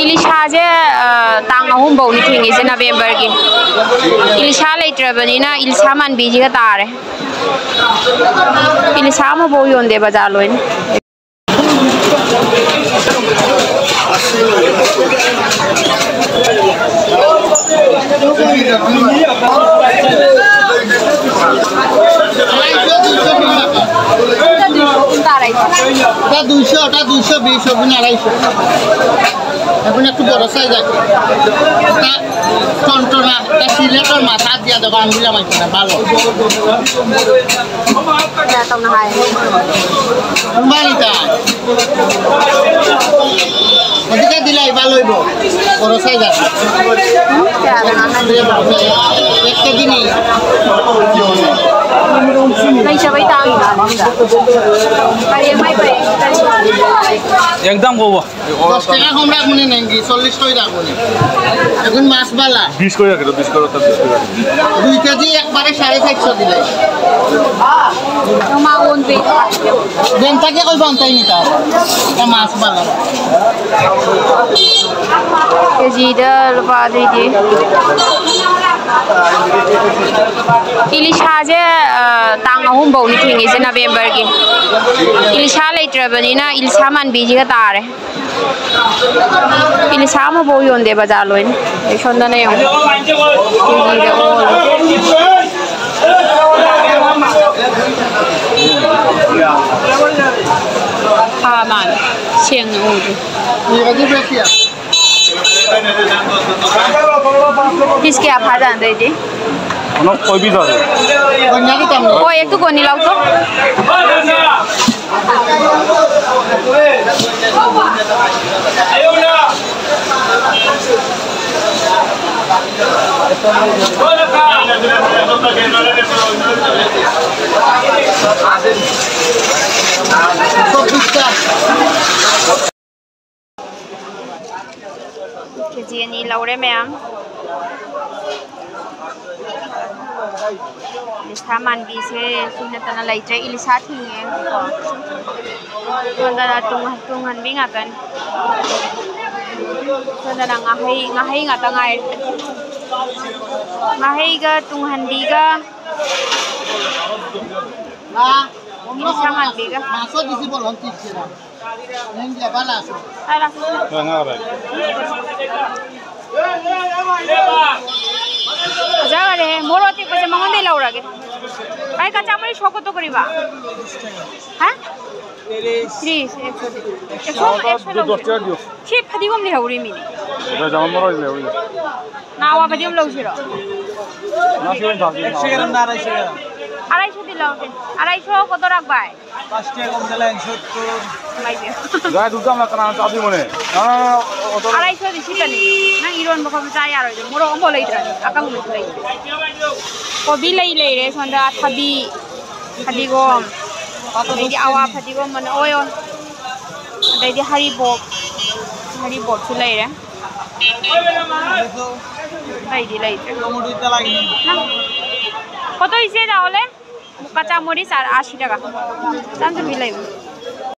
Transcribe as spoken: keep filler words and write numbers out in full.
ꯏꯂꯤꯁꯥꯁꯦ, ꯑ, ꯇꯥꯡ ꯑꯍꯨꯝ ꯐꯧꯅꯤ ꯊꯤꯡꯉꯤꯁꯦ, ꯅꯕꯦꯝꯕꯔꯒꯤ꯫ ꯏꯂꯤꯁꯥ ꯂꯩꯇ꯭ꯔꯕꯅꯤꯅ ꯏꯂꯤꯁꯥ ꯃꯥꯟꯕꯤꯁꯤꯒ ꯇꯥꯔꯦ꯫ ꯏꯂꯤꯁꯥ ꯑꯃꯐꯥꯎ ꯌꯣꯟꯗꯦ, ꯕꯖꯥꯔ ꯂꯣꯏꯅ꯫ এটা দুইশো, ওটা দুইশো বিশ, ওগুলো আড়াইশো। এখন একটু বড় সাইজ আছে। এটা টনটনা, এটা সিলেটের মাথা দিয়া দেবো, আঙ্গুলে মাইছে না, ভালো। কোরবানি তা। ওদিকে দিলাই ভালো হইব। বড় সাইজ আছে। এক কেজি নেই। একদম কব। দশ টাকা কম রাখবো নি, নেঙ্গি, চল্লিশ টাকা রাখবো নি। এখন মাছ বালা। বিশ করে রাখে তো, বিশ করে রাখে, বিশ করে রাখে। দুই কেজি একবারে সাড়ে চারশো দিলে। ꯕꯦꯟꯇꯒꯤ ꯑꯩꯈꯣꯏ ꯕꯥꯟꯇꯩꯅꯤꯗ꯫ ꯃꯥꯁ ꯕꯥꯂꯥ꯫ ꯀꯦꯖꯤꯗ ꯂꯨꯄꯥ ꯑꯗꯨꯏꯗꯤ꯫ ꯏꯂꯤꯁꯥꯁꯦ, ꯑ, ꯇꯥꯡ ꯑꯍꯨꯝ ꯐꯧꯅꯤ ꯊꯤꯡꯉꯤꯁꯦ, ꯅꯕꯦꯝꯕꯔꯒꯤ꯫ ꯏꯂꯤꯁꯥ ꯂꯩꯇ꯭ꯔꯕꯅꯤꯅ ꯏꯂꯤꯁꯥ ꯃꯥꯟꯕꯤꯁꯤꯒ ꯇꯥꯔꯦ꯫ ꯏꯂꯤꯁꯥ ꯑꯃꯐꯥꯎ ꯌꯣꯟꯗꯦ, ꯕꯖꯥꯔ ꯂꯣꯏꯅ꯫ ꯑꯩ ꯁꯣꯝꯗꯅ ꯌꯦꯡꯉꯣ꯫ ꯀꯦꯖꯤꯗ ꯑꯣꯜꯂꯦ꯫ ꯐꯥ ꯃꯥꯜꯂꯦ꯫ ꯁꯦꯡꯅ ꯎꯗ꯭ꯔꯤ꯫ ꯄꯤꯁ ꯀꯌꯥ ꯐꯥꯖꯥꯠꯅꯣ ꯑꯗꯩꯗꯤ? ꯑꯣꯏꯕꯤꯗꯧꯔꯦ꯫ ꯍꯣꯏ, ꯑꯦꯛꯇꯨ ꯀꯣꯟꯅꯤ ꯂꯧꯊꯣꯛ꯫ ꯀꯦ ꯖꯤ ꯑꯅꯤ ꯂꯧꯔꯦ ꯃꯌꯥꯝ꯫ ꯏꯂꯤꯁꯥ ꯃꯥꯟꯕꯤꯁꯦ ꯁꯤ ꯅꯠꯇꯅ ꯂꯩꯇ꯭ꯔꯦ꯫ ꯏꯂꯤꯁꯥ ꯊꯤꯡꯉꯦ ꯍꯧꯖꯤꯛꯀꯣ꯫ ꯁꯣꯝꯗꯅ ꯇꯨꯡ-, ꯇꯨꯡꯍꯟꯕꯤ ꯉꯥꯛꯇꯅꯤ꯫ ꯁꯣꯝꯗꯅ ꯉꯥꯍꯩ, ꯉꯥꯍꯩ ꯉꯥꯛꯇ ꯉꯥꯏꯔꯦ꯫ ꯉꯥꯍꯩꯒ ꯇꯨꯡꯍꯟꯕꯤꯒ ꯃꯤꯁꯥꯡꯍꯟꯕꯤꯒ꯫ ꯐꯖꯈꯔꯦ꯫ ꯃꯣꯔꯣꯛ ꯑꯇꯦꯛꯄꯁꯦ ꯃꯉꯣꯟꯗꯩ ꯂꯧꯔꯒꯦ꯫ ꯚꯥꯏ, ꯀꯆꯥ ꯃꯔꯤ ꯁꯣꯛ ꯀꯣꯠꯇꯣ ꯀꯔꯤꯕ? ꯍꯥ? ꯇꯤꯔꯤꯁ, ꯑꯦꯛꯁꯣ, ꯑꯦꯛꯁꯣ, ꯑꯦꯛꯁꯣ ꯂꯧꯒꯦ꯫ ꯁꯤ ꯐꯗꯤꯒꯣꯝ ꯂꯩꯍꯧꯔꯤ ꯃꯤꯅꯦ꯫ ꯁꯤꯗ ꯖꯥꯃ ꯃꯔꯣꯏ ꯂꯩꯍꯧꯔꯤ꯫ ꯅꯥꯋꯥ ꯐꯗꯤꯒꯣꯝ ꯂꯧꯁꯤꯔꯣ? ꯉꯁꯤ ꯑꯣꯏꯅ ꯊꯥꯛꯀꯦ꯫ Exo ꯒ꯭ꯔꯥꯝꯗ ꯑꯔꯥꯏꯁꯣ gram. ꯑꯔꯥꯏꯁꯣꯗꯤ ꯂꯧꯔꯒꯦ꯫ ꯑꯔꯥꯏꯁꯣ ꯀꯣꯠꯇꯣꯔꯛ ꯚꯥꯏ꯫ ꯄꯥꯁ ꯇꯦꯛ ꯑꯃꯗ ꯂꯩ ꯁꯣꯠꯇꯨ꯫ ꯏꯃꯥꯏ ꯄꯦꯝꯃ꯫ ꯌꯥꯏ, ꯑꯗꯨ ꯆꯥꯝꯃ ꯀꯅꯥꯅ ꯆꯥꯗꯣꯏꯃꯣꯅꯦ? ꯑꯥ, ꯑꯣꯇꯣ꯫ ꯑꯔꯥꯏꯁꯣꯗꯤ ꯁꯤꯇꯅꯤ꯫ ꯅꯪ ꯏꯔꯣꯟꯕ ꯈꯣꯠꯄ ꯆꯥ ꯌꯥꯔꯣꯏꯗ꯭ꯔꯣ? ꯃꯣꯔꯣꯛ ꯑꯃꯐꯥꯎ ꯂꯩꯇ꯭ꯔꯅꯤ꯫ ꯑꯀꯪꯕꯁꯨ ꯂꯩꯇ꯭ꯔꯦ꯫ ꯀꯣꯕꯤ ꯂꯩ ꯂꯩꯔꯦ ꯁꯣꯝꯗ, ꯊꯕꯤ, ꯐꯗꯤꯒꯣꯝ, ꯑꯗꯩꯗꯤ ꯑꯋꯥ ꯐꯗꯤꯒꯣꯝ ꯃꯅꯥ, ꯑꯣꯏ, ꯑꯣꯏ꯫ ꯑꯗꯩꯗꯤ ꯍꯔꯤꯕꯣꯞ, ꯍꯔꯤꯕꯣꯞꯁꯨ ꯂꯩꯔꯦ꯫ ꯑꯇꯩꯗꯤ ꯂꯩꯇ꯭ꯔꯦ꯫ ꯅꯪ ꯐꯣꯇꯣ ꯏꯆꯦ ꯂꯥꯛꯑꯣꯂꯦ꯫ ꯀꯆꯥ ꯃꯣꯔꯤ ꯆꯥꯔ ꯑꯥꯁꯤ ꯇꯀꯥ꯫ ꯆꯥꯟꯗꯕꯤ ꯂꯩꯕ꯫